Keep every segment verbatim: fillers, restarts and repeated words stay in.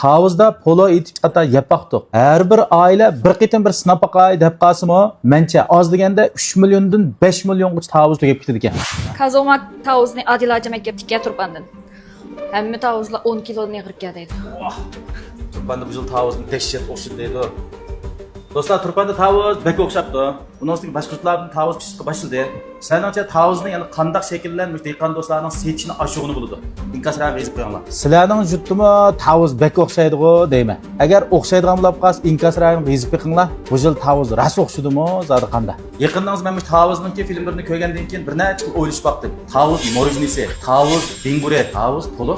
تاۋۇزدا پولو ئېتىپ چاتا يەپ باقتۇق. ھەر بىر ئائىلە بىر قېتىم بىر سىناپ باقاي دەپ قالسىمۇ، مەنچە ئاز دېگەندە ئۈچ مىليوندىن بەش مىليونغىچە تاۋۇز تۈگەپ كېتىدىكەن. كازوما تاۋۇزنى ئادىل ھاجى مەكتەپتىكى تۇرپاندىن. ھەممە تاۋۇزلار ئون كىلودىن ئېغىر ئىكەن دەيدۇ. تۇرپاندا بۇ يىل تاۋۇزنى دەھشەت ئوخشىدى دەيدۇ. دوستلار، تۇرپاندا تاۋۇز بەك ئوخشاپتۇ. ئۇنىڭ ئۈستىگە باشقا يۇرتلاردىن تاۋۇز پىشىشقا باشلىدى. سىلەرنىڭچە تاۋۇزنى يەنە قانداق شەكىللەرنى مۇشۇ دېھقان دوستلارنىڭ سېتىشىنى ئاشۇرغىلى بولىدۇ؟ ئىنكاس رەڭگە يېزىپ قويۇڭلار. سىلەرنىڭ يۇرتتىمۇ تاۋۇز بەك ئوخشايدىغۇ دەيمەن. ئەگەر ئوخشايدىغان بولۇپ قالسا، ئىنكاس رەڭگە يېزىپ بېقىڭلار. بۇ يىل تاۋۇز راست ئوخشىدىمۇ زادى قانداق؟ يېقىندىن مەن مۇشۇ تاۋۇزنىڭكى فىلىملىرىنى كۆرگەندىن كېيىن بىر نەچچە خىل ئويلىشىپ باقتىم. تاۋۇز مورژنىسى، تاۋۇز بىڭگۇرې، تاۋۇز پولۇ.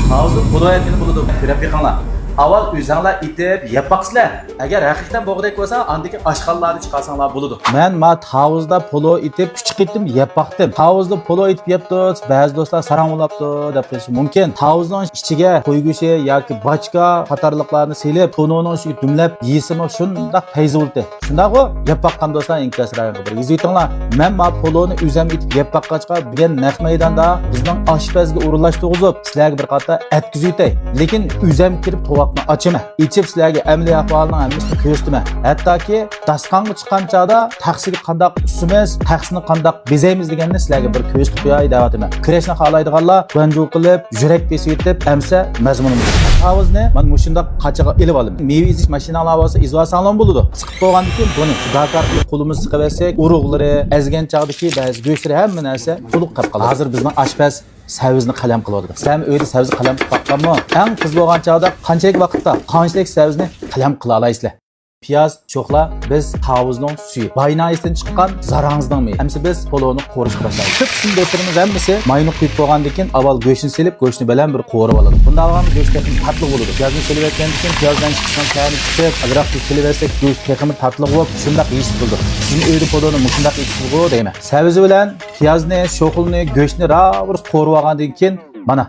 تاۋۇزنى پولۇ ئېتكىلى بولىدۇ. كۆرۈپ بېقىڭلار. ئاۋۋال ئۆزۈڭلار ئېتىپ يەپ باقىسىلەر. ئەگەر ھەقىقەتەن بولغۇدەك بولسا، ئاندىن كېيىن ئاشخانىلاردا چىقارساڭلار بولىدۇ. مەن ما تاۋۇزدا پولۇ ئېتىپ ئۈچ قېتىم يەپ باقتىم. تاۋۇزدا پولۇ ئېتىپ يەپتۇ، بەزى دوستلار ساراڭ بولاپتۇ دەپ قېلىشى مۇمكىن. تاۋۇزنىڭ ئىچىگە قوي گۆشى ياكى باچكا قاتارلىقلارنى سېلىپ، تونۇرنىڭ ئىچىگە دۈملەپ يېسىمۇ شۇنداق پەيزى بولىدۇ. شۇنداقغۇ؟ يەپ باققان دوستلار ئىنكاس رايونغا بىر يېزىۋېتىڭلار. مەن ما پولۇنى ئۆزۈم ئېتىپ يەپ باققاچقا، بۈگۈن نەق مەيداندا بىزنىڭ ئاشپەزگە ئورۇنلاشتۇرغۇزۇپ، سىلەرگە بىر قاتار ئەتكۈزۈۋېتەي. لېكىن ئۆزۈم كىرىپ توۋاقنى ئاچىمەن. ئېچىپ سىلەرگە ئەمەلىي ئەھۋالىنىڭ ھەممىسىنى كۆرسىتىمەن. ھەتتاكى داستىخانغا چىققان چاغدا تەخسىگە قانداق ئۈسىمىز، تەخسىنى قانداق بېزەيمىز دېگەننى سىلەرگە بىر كۆرسىتىپ قوياي دەۋاتىمەن. كۈرەشنى خالايدىغانلار گۇەنجۇ قىلىپ، يۈرەك بېسىۋېتىپ ئەمسە مەزمۇنىمىز. تاۋۇزنى مانا مۇشۇنداق قاچىغا ئېلىپ ئالىمەن. مېۋە ئېزىش ماشىناڭلار بولسا ئېزىۋالساڭلارمۇ بولىدۇ. سىقىپ بولغاندىن كېيىن بۇنى شۇنداق قىلىپ قولىمىز سىقىۋەتسەك، ئۇرۇقلىرى، ئەزگەن چاغدىكى بەزى گۆشلىرى، ھەممە نەرسە تولۇق قېلىپ قالىدۇ. ھازىر بىزنىڭ ئاشپەز سەۋزىنى قەلەم قىلىۋاتىدۇ. سىلەرمۇ ئۆيدە سەۋزە قەلەم قىلىپ باققانمۇ؟ ئەڭ قىز بولغان چاغدا قانچىلىك ۋاقىتتا قانچىلىك سەۋزىنى قەلەم قىلالايسىلەر؟ پىياز، شوخلا، بىز تاۋۇزنىڭ سۈيى، باي ناھىيەسىدىن چىققان زاراڭزىنىڭ مېيى. ئەمسە بىز پولونى قورۇشقا باشلايمىز. كۆپىنچە دوستلىرىمىز ھەممىسى ماينى قۇيۇپ بولغاندىن كېيىن ئاۋۋال گۆشنى سېلىپ، گۆشنى بىلەن بىر قورۇۋالىدۇ. بۇنداق بولغاندا گۆش تېخىمۇ تاتلىق بولىدۇ. پىيازنى سېلىۋەتكەندىن كېيىن پىيازدىن چىققان تەمى چىقىپ، ئازراق تۇز سېلىۋەتسەك، گۆش تېخىمۇ تاتلىق بولۇپ، شۇنداق يېيىشلىك بولىدۇ. سىزمۇ ئۆيدە پولونى مۇشۇنداق ئېتىسىزغۇ دەيمەن. سەۋزە بىلەن پىيازنى، شوخلىنى، گۆشنى راۋۇرۇس قورۇۋالغاندىن كېيىن، مانا.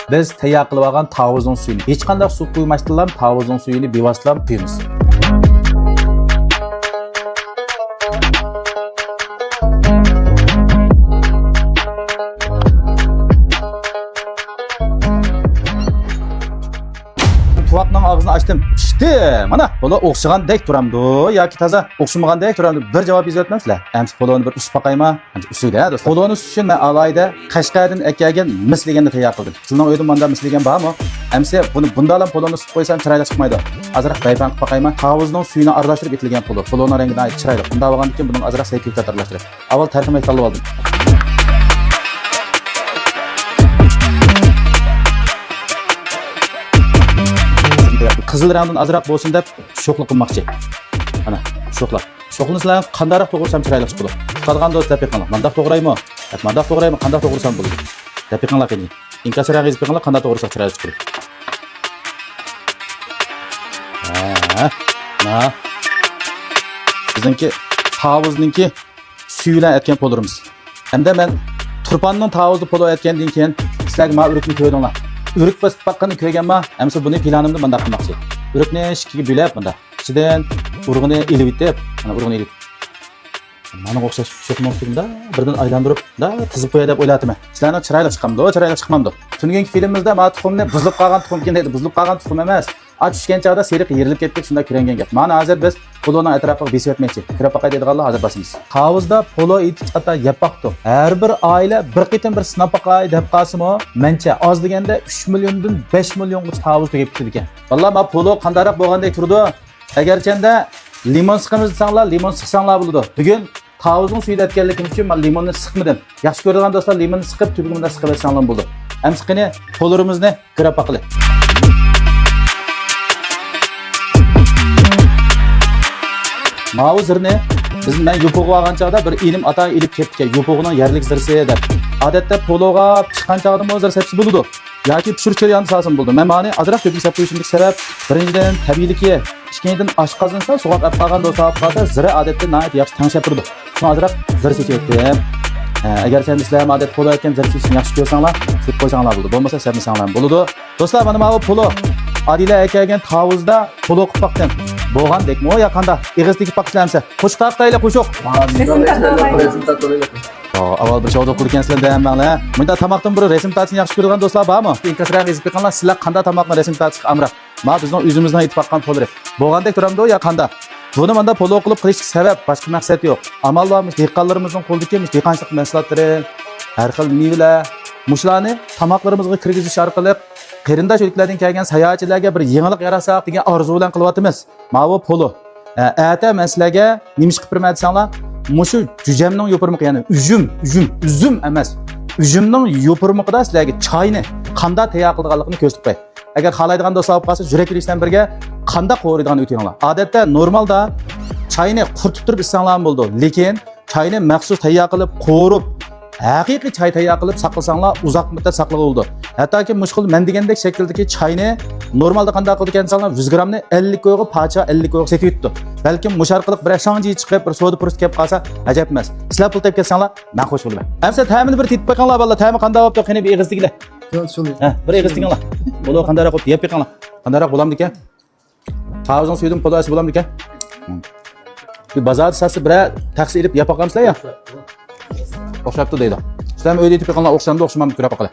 بىز تەييار قىلىۋالغان تاۋۇزنىڭ سۈيىنى، ھېچقانداق سۇ قۇيماستىنلا تاۋۇزنىڭ سۈيىنى بىۋاسىتىلا قۇيىمىز. توۋاقنىڭ ئاغزىنى ئاچتىم. پىشتى! مانا، پولو ئوخشىغاندەك تۇرامدۇ ياكى تازا ئوخشىمىغاندەك تۇرامدۇ؟ بىر جاۋاب يېزىۋەتمەمسىلەر؟ ئەمسە پولونى بىر ئۇسۇپ باقايما؟ ئەمسە ئۇسۇپ دە، دوستلار. پولونى ئۈسۈش ئۈچۈن مەن ئالاھىدە قەشقەردىن ئەكەلگەن مىس لېگەننى تەييار قىلدىم. سىلەرنىڭ ئۆيدە مۇنداق مىس لېگەن بارمۇ؟ ئەمسە بۇنى بۇنداقلا پولونى ئۇسۇپ قويسام چىرايلىق چىقمايدۇ. ئازراق بايپان قىلىپ باقايما؟ تاۋۇزنىڭ سۈيىنى ئارىلاشتۇرۇپ ئېتىلگەن پولو. پولونىڭ رەڭگى ناھايىتى چىرايلىق. بۇنداق بولغاندىكىن بۇنىڭ ئازراق سەي كۆكتات ئارىلاشتۇرۇپ. ئاۋۋال تەرخىمەي تاللىۋالدىم. قىزىل رەڭدىن ئازراق بولسۇن دەپ شوخلا قىلماقچى. مانا، شوخلا. شوخلىنى سىلەر قانداقراق توغرىسام چىرايلىق چىقىدۇ؟ قىلىدىغان دوست دەپ بېقىڭلار. مانداق توغرايمۇ؟ دەپ مانداق توغرايمۇ؟ قانداق توغرىسام بولىدۇ؟ دەپ بېقىڭلار قېنى. ئىنكاس رەڭگە يېزىپ بېقىڭلار، قانداق توغرىساق چىرايلىق چىقىدۇ. ھە، مانا. بىزنىڭكى تاۋۇزنىڭكى سۈيى بىلەن ئەتكەن پولۇرىمىز. ھەمدە مەن تۇرپاننىڭ تاۋۇزدا پولۇ ئەتكەندىن كېيىن سىلەرگە ما ئۆرۈكنى كۆردۈڭلار. ئۆرۈك بېسىپ باققىنى كۆرگەنما؟ ئەمسە بۇنى پىلانىمدا مۇنداق قىلماقچى. ئۆرۈكنى ئىككىگە بۆلۈپ مۇنداق. ئىچىدىن ئۇرۇغىنى ئېلىۋېتىپ، مانا ئۇرۇغىنى ئېلىپ. ماڭا ئوخشاش شۇ مۇمكىن مۇنداق بىردىن ئايلاندۇرۇپ، مۇنداق تىزىپ قوياي دەپ ئويلاۋاتىمەن. سىلەرنىڭ چىرايلىق چىقامدۇ، چىرايلىق چىقمامدۇ؟ تۈنۈگۈنكى فىلىمىمىزدە ما تۇخۇمنى بۇزۇلۇپ قالغان تۇخۇمكەن دەيدۇ. بۇزۇلۇپ قالغان تۇخۇم ئەمەس. ئاچ چۈشكەن چاغدا سېرىق يېرىلىپ كەتكەن، شۇنداق كۆرۈنگەن گەپ. مانا ھازىر بىز پولونىڭ ئەتراپىغا بېسىۋەتمەكچى. كىرىپ باقاي دەيدىغانلار ھازىر باسىمىز. تاۋۇزدا پولو ئېتىپ چاتا يەپ باقتۇق. ھەر بىر ئائىلە بىر قېتىم بىر سىناپ باقاي دەپ قالسىمۇ، مەنچە ئاز دېگەندە ئۈچ مىليوندىن بەش مىليونغىچە تاۋۇز تۈگەپ كېتىدىكەن. ۋاللا، ما پولو قانداقراق بولغاندەك تۇرىدۇ؟ ئەگەرچەندە لىمون سىقىمىز دېسەڭلار، لىمون سىقساڭلار بولىدۇ. بۈگۈن تاۋۇزنىڭ سۈيىدە ئەتكەنلىكىم ئۈچۈن مەن لىموننى سىقمىدىم. ياخشى كۆرىدىغان دوستلار لىموننى سىقىپ، تۈۋىگە مۇنداق سىقىۋەتسەڭلارمۇ بولىدۇ. ئەمسە قېنى، پولۇرىمىزنى كىرىپ باقىلى. ماۋۇ زىرنى بىز، مەن يوپۇرغا بارغان چاغدا بىر ئىنىم ئاتا ئېلىپ كەپتىكەن، يوپۇرغىنىڭ يەرلىك زىرسى دەپ. ئادەتتە پولۇغا پىشقان چاغدىمۇ زىر سەپسە بولىدۇ. ياكى پىشۇرۇش جەريانىدا سالسىمۇ بولىدۇ. مەن مانى ئازراق كۆپرەك سېلىپ قويۇشۇمدىكى سەۋەب، بىرىنچىدىن، تەبىئىيلىكى. ئىككىنچىدىن، ئاشقازىنى سوغۇق ئەپ قالغان دوستلار ئاپ قالسا، زىرى ئادەتتە ناھايىتى ياخشى تەڭشەپ تۇرىدۇ. شۇڭا ئازراق زىر سېچىۋەتتىم. ھە، ئەگەر سەن سىلەرمۇ ئادەتتە پولۇ ئەتكەن زىر سېچىشنى ياخشى كۆرسەڭلار، سېلىپ قويساڭلار بولىدۇ. بولمىسا سەپمىسەڭلار بولىدۇ. دوستلار، مانا ماۋۇ پولۇ. ئادىلە ئەكەلگەن تاۋۇزدا پولۇ قىلىپ باقتىم. بولغاندەكمۇ يا قاندا؟ ئېغىز تېگىپ باققىچە ئەمسە. قوشۇق تارتايلى، قوشۇق. رەسىم تارتىۋالايلى. ئاۋۋال بىر شاۋدۇق قىلىكەنسىلەر دەمەڭلار. مۇنداق تاماقتىن بۇرۇن رەسىم تارتىشنى ياخشى كۆرىدىغان دوستلار بارمۇ؟ ئىنكاس رەڭ يېزىپ بېقىڭلار، سىلەر قانداق تاماقنى رەسىم تارتىشقا ئامراق؟ ما بىزنىڭ ئۆزىمىزنىڭ ئېيتىپ باققان پوللىرى. بولغاندەك تۇرامدۇ يا قاندا؟ بۇنى ماندا پولۇ قىلىپ قىلىشتىكى سەۋەب، باشقا مەقسەت يوق. ئامال بار، مۇشۇ دېھقانلىرىمىزنىڭ قولىدىكى مۇشۇ دېھقانچىلىق مەھسۇلاتلىرى، ھەر خىل مېۋىلەر، مۇشۇلارنى تاماقلىرىمىزغا كىرگۈزۈش ئارقىلىق قېرىنداش ئۆلكىلەردىن كەلگەن ساياھەتچىلەرگە بىر يېڭىلىق ياراتساق دېگەن ئارزۇ بىلەن قىلىۋاتىمىز. ماۋۇ پولۇ. ئە، ئەتە مەن سىلەرگە نېمە ئىش قىلىپ بېرىمەن دېسەڭلار، مۇشۇ جۈجەمنىڭ يوپۇرمىقى، يەنى ئۈجۈم، ئۈجۈم، ئۈزۈم ئەمەس. ئۈجۈمنىڭ يوپۇرمىقىدا سىلەرگە چاينى قانداق تەييار قىلىدىغانلىقىنى كۆرسىتىپ قوياي. ئەگەر خالايدىغان دوستلار بولۇپ قالسا، يۈرەك يېرىش بىلەن بىرگە قانداق قورۇيدىغاننى ئۆتۈۋېلىڭلار. ئادەتتە نورمالدا چاينى قۇرۇتۇپ تۇرۇپ ئىچسەڭلارمۇ بولىدۇ، لېكىن چاينى مەخسۇس تەييار قىلىپ، قورۇپ، ھەقىقىي چاي تەييار قىلىپ ساقلىساڭلار، ئۇزاق مۇددەت ساقلىغىلى بولىدۇ. ھەتتاكى مۇشۇ خىل مەن دېگەندەك شەكىلدىكى چاينى نورمالدا قانداق قىلىدىكەن دېسەڭلار، يۈز گرامنى ئەللىك كويغا پاچا، ئەللىك كويغا سېتىۋېتىدۇ. بەلكىم مۇشۇ ئارقىلىق بىرەر شاڭجى چىقىپ، بىر سودا پۇرسىتى كەپ قالسا، ئەجەب ئەمەس. سىلەر پۇل تېپىپ كەتسەڭلار، مەن خوش بولىمەن. ئەمسە تەمىنى بىر تېتىپ بېقىڭلار، بالىلار، تەمى قانداق بوپتۇ؟ قېنى، بىر ئېغىز تېگىلە. ھە، بىر ئېغىز تېگىڭلار. بولۇ، قانداقراق بوپتۇ؟ يەپ بېقىڭلار. قانداقراق بولامدىكەن؟ تاۋۇزنىڭ سۈيىدىن پولۇ ئەتسە بولامدىكەن؟ بۇ بازاردا ساتسا بىرەر تەخسە ئېلىپ يەپ باقامسىلەر يا؟ ئوخشاپتۇ دەيدۇ. سىلەرمۇ ئۆيدە ئېتىپ بېقىڭلار، ئوخشامدۇ، ئوخشىمامدۇ كۆرۈپ باقىلى.